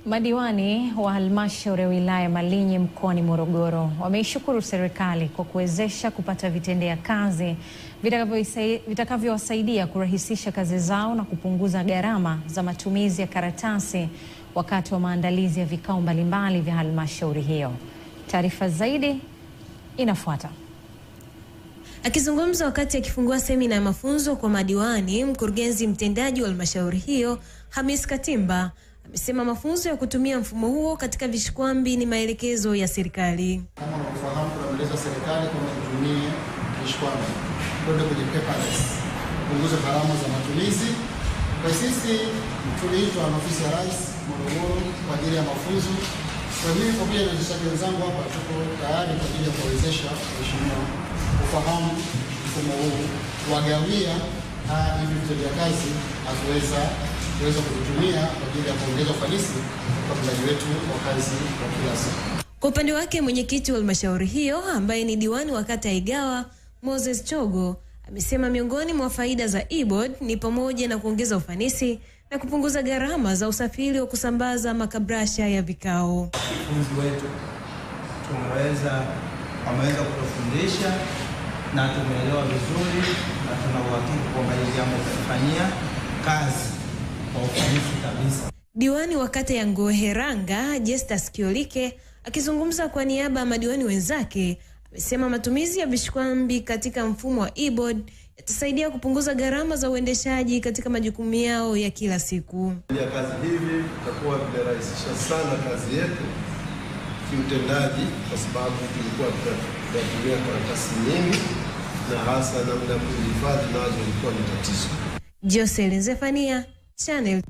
Madiwani wa halmashauri ya wilaya Malinyi mkoani Morogoro wameishukuru serikali kwa kuwezesha kupata vitendea kazi vitakavyowasaidia kurahisisha kazi zao na kupunguza gharama za matumizi ya karatasi wakati wa maandalizi ya vikao mbalimbali vya halmashauri hiyo. Taarifa zaidi inafuata. Akizungumza wakati akifungua semina ya mafunzo kwa madiwani, mkurugenzi mtendaji wa halmashauri hiyo Hamis Katimba amesema mafunzo ya kutumia mfumo huo katika vishikwambi ni maelekezo ya serikali. Kama unavyofahamu, kuna maelezo ya serikali kwamba tutumie vishikwambi, kwenda kwenye paperless, kupunguza gharama za matumizi. Kwa sisi tuliitwa na ofisi ya Rais Morogoro kwa ajili ya mafunzo. Kwa mimi pamoja na wezeshaji wenzangu hapa tuko tayari kwa ajili ya kuwawezesha waheshimiwa kufahamu mfumo huu, kuwagawia hivi vitendea kazi na kuweza kuvitumia kwa ajili ya kuongeza ufanisi kwa utendaji wetu wa kazi wa kila siku. Kwa upande wake, mwenyekiti wa halmashauri hiyo ambaye ni diwani wa kata ya Igawa, Moses Chogo, amesema miongoni mwa faida za e-board ni pamoja na kuongeza ufanisi na kupunguza gharama za usafiri wa kusambaza makabrasha ya vikao. Wakufunzi wetu wameweza kutufundisha na tumeelewa vizuri na tuna uhakika kwamba hili jambo tutafanyia kazi kwa ufanisi kabisa. Diwani wa kata ya Ngoheranga Justus Kiolike akizungumza kwa niaba ya madiwani wenzake amesema matumizi ya vishikwambi katika mfumo wa e-board yatasaidia kupunguza gharama za uendeshaji katika majukumu yao ya kila siku. Ya kazi hivi itakuwa vinarahisisha sana kazi yetu kiutendaji, kwa sababu tulikuwa tunatumia karatasi nyingi na hasa namna ya kuhifadhi nazo ilikuwa ni tatizo. Jocelyn Zefania, Channel